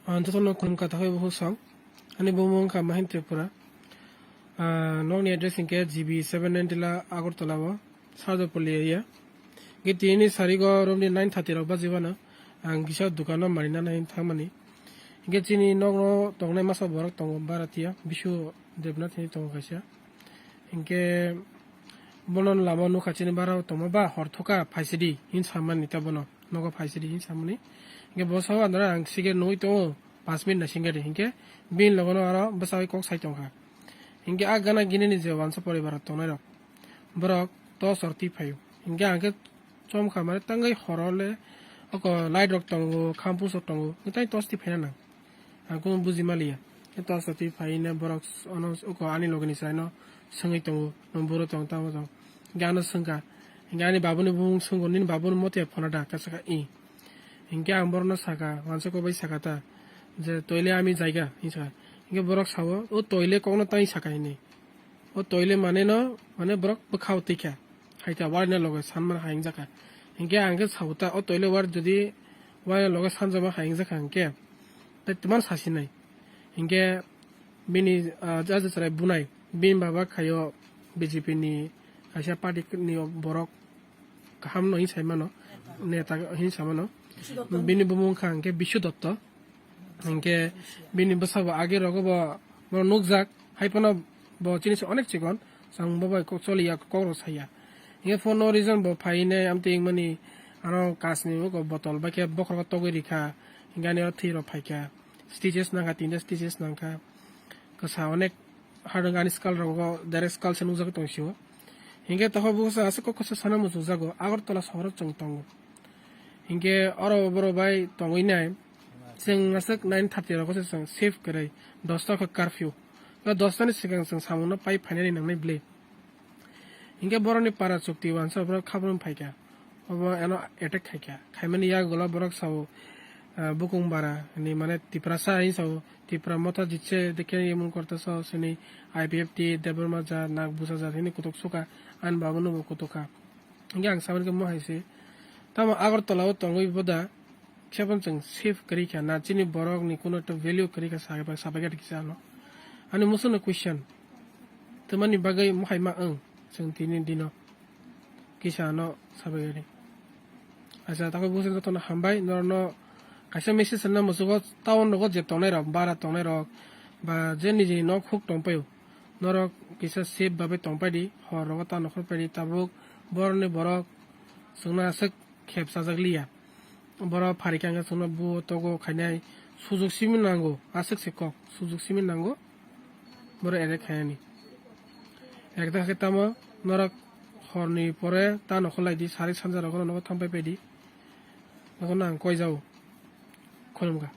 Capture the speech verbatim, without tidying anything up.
Ang jotono khulumkha takhai bukhuk song. Ani bumung wngkha Mahin Tripura. Ah, nokni address hinkhe G B seven ninety la Agartala o, Sarjapalli area. Hinkhe tini sarigo romni nine thirty rok bajibano ang kisa dukano marinani thangmani. Hinkhe chini nokno tongnai masa borok tongo Bharatiya, Bishu Debnath hinwi tongo kaisa. Hinkhe bono lama nukha chini bara tongma ba hor thuka phaisidi hin samani ta bono. Nogo phaisidi hin samani. Hinkhe bo sao andra ang siger nugui tongo, paanch minute naisingkhe de. Hinkhe bini logono aro bwsai kok sai tongkha. Hinkhe a gana ginini je wansa poribar tongnai rok, borok torch rok twi phaio. Hinkhe ang khe chomkha mane tangwi horo le oko light rok tongo, khampus rok tongo, hinkhe tei torch twi phaina nang. Ang kunu buji maliya. Khe torch rok twi phaina borok s-, ono s-, oko ani logeni chwraino swngwi tongo, "Nwng buro tong, tamo tong?" Hinkhe ano swngkha. Hinkhe ani babuni bumung swngkha, "Nini babuni mote phone da?" Khe sakha, "Ih." Hinkhe ang borokno sakha, wansa kok bai sakha ta, je, "Toile ami jaiga," hinwi sakha. Hinkhe borok sao, "O toile kokno tang sakha," hinwi. O toile mane no, mane borok bwkhao twi kha. Hai ta, wari no loge sanmani hai wngjakha. Hinkhe ang khe sao ta, o toile wari jodi wari no loge sanjama hai wngjakha hinkhe, tei twmano sasinai. Hinkhe bini, ah, jaja chwrai bunai, bini baba khaio B J P ni kaisa party ni borok kaham no hinwi sai mano, neta hinwi sai mano. Bini bumung wngkha hinkhe Bishu Dotto. Hinkhe bini bwsabo age rogo bo, bo nukjak, hai phano bo chini se onek chikon, chwng bo bai kok choliya, kok rok saya. Hinkhe for no reason bo phainai amtwi wngmani, ano kachni oko botol bai khe bokhorok togwi rikha, hinkhe ani oro thwi rok phaikha, stitches nangkha, tinta stitches nangkha, kwsa onek. Harwng ani skal rogo direct skal se nukjagwi tong sio. Hinkhe tokho buksa aswk kok kosa sana muchungjago, Agartala sohoro chwng tongo. Hinkhe oro borok bai tongwi nai, chwng aswk nine thirty rogo se chwng safe kwrwi, dosta khe curfew. O dosta ni swkang chwng samungno pai phainani nangnai bwle. Hinkhe borokni para chukti wansa borok khabrum phaikha. Obo ano attack khaikha. Khaimani yagulo borok sao, ah, bukung bara ni mane Tiprasa hinwi sao, Tipra Motha Jitse dekhe yemung korta sao sini I P F T, Debbarma jat, Nagbusa jat hinwi kutuk sukha, ani babuno bo kutuk kha. Hinkhe ang samani khe mo hai se. Tamo Agartala o tongwi boda, Khe phano chwng safe kwrwi kha na, chini borok ni kuno ekta value kwrwi kha, sabai, sabai kha kisa ano. Ani muchungno question, twmani bagwi mohai ma wng chwng tini dino kisa ano sabai kha. Acha, takoi bwswk jotono hambai, norokno kaisa message rwna muchungo, town rogo je tongnai rok, bara tongnai rok, ba je nijini nok huk tongpaio, norok kisa safe bagwi tongpai di, hor rogo ta nokhor pai di, tabuk borokni borok chwngno aswk khep chajak liya. Borok pharikha hwnkhe chwngno buo togo khainai sujuk simi nango, aswk se kok sujuk simi nango. Borok erek khainani. Erek da khe tamo norok horni pore ta nokhor lai di, sari sanja rogo nogo thampai pai di. Nogo nang koi jao. Khulumkha.